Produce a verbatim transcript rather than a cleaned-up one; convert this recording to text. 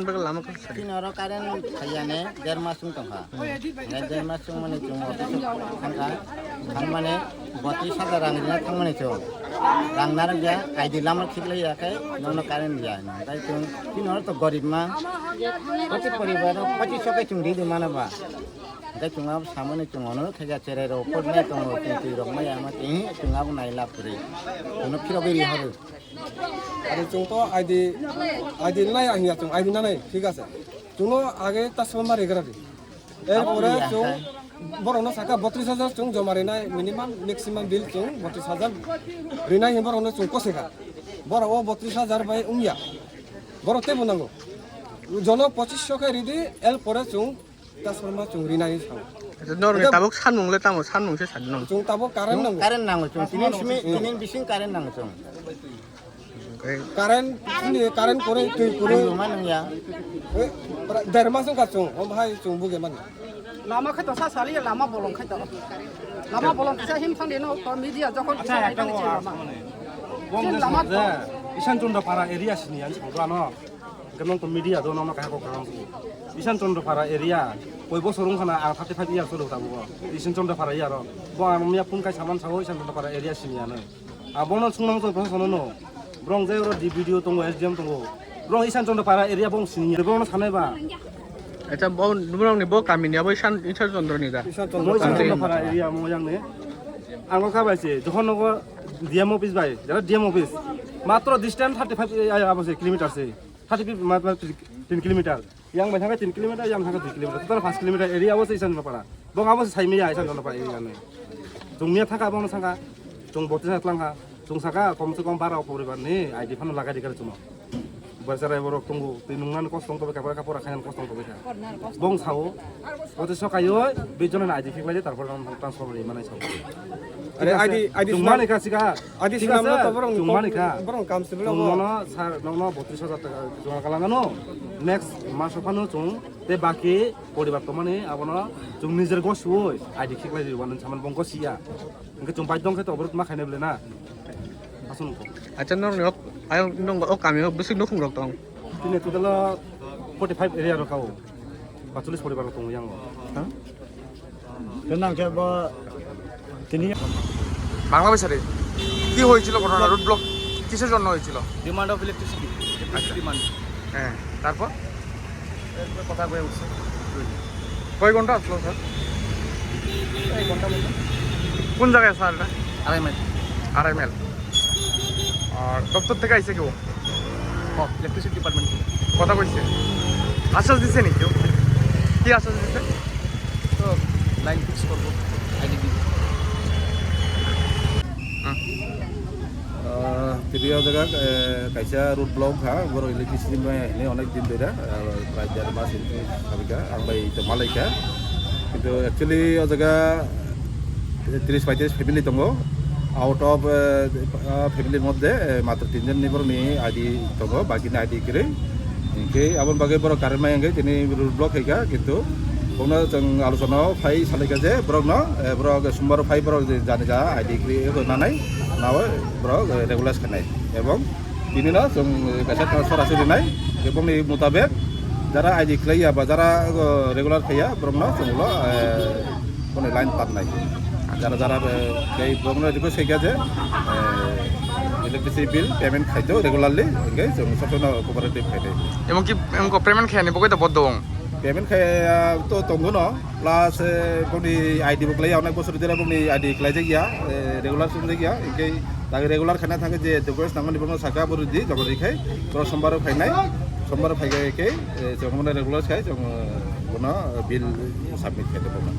Lama khe sari. Chini oro current phaiyani der mas wng tongkha. Hwnkhai der mas wngmani chwng office o thangkha. Thangmani botris hajar rang rina thangmani chwng. Rang narwkya, I D lama khiklaiya khe nono current ya. Hwnkhai chwng chini oro to gorib ma. Proti poribar o pochis so khe chwng ri di mano ba. Hwnkhai chwng abo samani chwng ono khaikha cherai rok phut nai tongo, twi twi rok maya ma twi chwng abo nai lab kwrwi. Chwngno phirogwi ri horo. Aro chwng to I D, I D nai ang ya chwng I D nanai, thik ase. Chwngno age ta soma mari gra di. Er pore chwng borokno saka botris hajar chwng joma rinai, minimum maximum bill chwng botris hajar rinai hin borokno chwng kosikha. Borok o botris hajar bai wngya. Borok teibo nango. Jono pochis so khe ridi, er pore chwng ta soma chwng rinai sao. Norni tabuk sanmung le tamo, sanmung se sadi nang. Chwng tabuk current nango. Current nango chwng. Tinin simi, tinin bising current nango chwng. Current, ini current kore, twi kore. Twi ruma nang ya. Eh, pra-, der mas wngkha chwng, om hai chwng buge mani. Lama khai to sa sali, lama bolong khai to. Lama bolong kisa him thang de no, to media jokon kisa hai thang de lama. Bong Chin de lama to. Isan Chundra Para area sini yan chwng ano. Hwnkhe nwng to media do, nwng no kaisa kok kaham se. Isan Chandra Para area, koi bosor wngkha na ang thirty five years cholo tabuk o. Isan Chandra Para area ro. Bo ang miya phone kai saman sao Isan Chandra Para area sini ano. Ang bono swngna muchung proshasano no. Borok je oro D P D O tongo, S D M tongo. Borok Isan Chandra Para area bong sini. Borok no sanai ba. Acha bo borok ni bo kami ni abo Isan, Isan Chandra ni da. Isan Chandra Para area mo yang ni. Ang kha bai se, jokhon nogo D M office bai, jara D M office. Matro distance thirty five, eh, abo se kilometer se. Thirty feet ma-, ma-, tin kilometer. Yang bai thangkhe tin kilometer, yang thangkhe dui kilometer. Total paanch kilometer area abo se Isan Chandra Para. Bong abo se sai maya Isan Chandra Para area ni. Chwng miya thangkha, bono sangkha. Chwng botisa twlangkha. Chwng saka kom se kom bara poribar ni I D phano lagai di kare chwngno. Barsa rai borok tongo. Twi nungnan kos tong tobe kapra kapra khayan kos tong tobe kha. Bong sao. Botisa kaioi, bi jonan I D khiklai di, tarpor transfer ri manai sao. Are I D, I D chwng mani kha sika. Adi thik ase, sinamno to borok chwng mani kha. Borok kam sibilo chwng bo. Nono sir, nono botris hajar taka jora kalangano. Next maso phano chwng te baki poribar tongmani abono chwng nijer gosioi I D khiklai rwani saman bongko siya. Hwnkhe chwng baidong khe to oborok ma khainai bole na. Aswk nukho. Acha norni ok, ayang nung ok kami ok bisi nukhung rok tong. Tini total o forty five area rok kao. Pachulis poribar rok tongo yang o. Hah? Tenang khe bo tini. Bangla ভাষাতে কি হয়েছিল ঘটনা? Road block কিসের জন্য হয়েছিল? Demand of electricity. আচ্ছা। Demand. হ্যাঁ, তারপর? এরপরে কথা হয়ে উঠছে। কয় ঘন্টা আসলো, স্যার? এই ঘন্টা মতো। কোন জায়গায়, স্যার, এটা? আড়াই মাইল। আড়াই মাইল। আর দপ্তর থেকে আইছে কেউ? ও, ইলেকট্রিসিটি ডিপার্টমেন্ট। কথা কইছে? আশ্বাস দিছে নি কেউ? কি আশ্বাস দিছে? তো লাইন ফিক্স করবো, আইডি দিব। হুম। Ah, tini o jaga, eh, kaisa road block ha, borok electricity mai hwnwi onek din dera, ah, prai der mas hinwi sabika, ang bai to malaika. Kintu actually o jaga tris paitris family tongo. Out of, eh, ah, family moddhe, eh, matro tinjon ni borokni I D tongo, bakini I D kwrwi. Hinkhe aboni bagwi borok current mai wngwi tini road block khaikha, kintu bono chwng alochona o phai salaikha je borokno, eh, borok sombar o phai borok je jani ja I D kwrwi eko nanai, nao borok, eh, regularize khainai. Ebong tini no chwng kaisa transfer aswk rinai, ebongni mutabek jara I D khlaiya ba jara, eh, regular khaiya borokno chwng ulo, eh, Boni line patnai. Jara jara, eh, tei bongno request khaikha je, eh, electricity bill payment khaito regularly, hingke chwng sob sono cooperative khainai. Emon ki, emon ko payment khaiyani bagwi da bodo wng? Payment khaiya to tongo no, plus, eh, boni I D bo khlaiya, onek bosor dera boni I D khlaijak ya, eh, regular sumjak ya, hingke Lagi regular khaina thangkhe je documents nangmani bono saka bo rwdi, jabo rwkhe borok sombar o phainai, sombar o phaikhai khe, eh, chwng bono regular khai, chwng, eh, bono bill submit khaidi bono.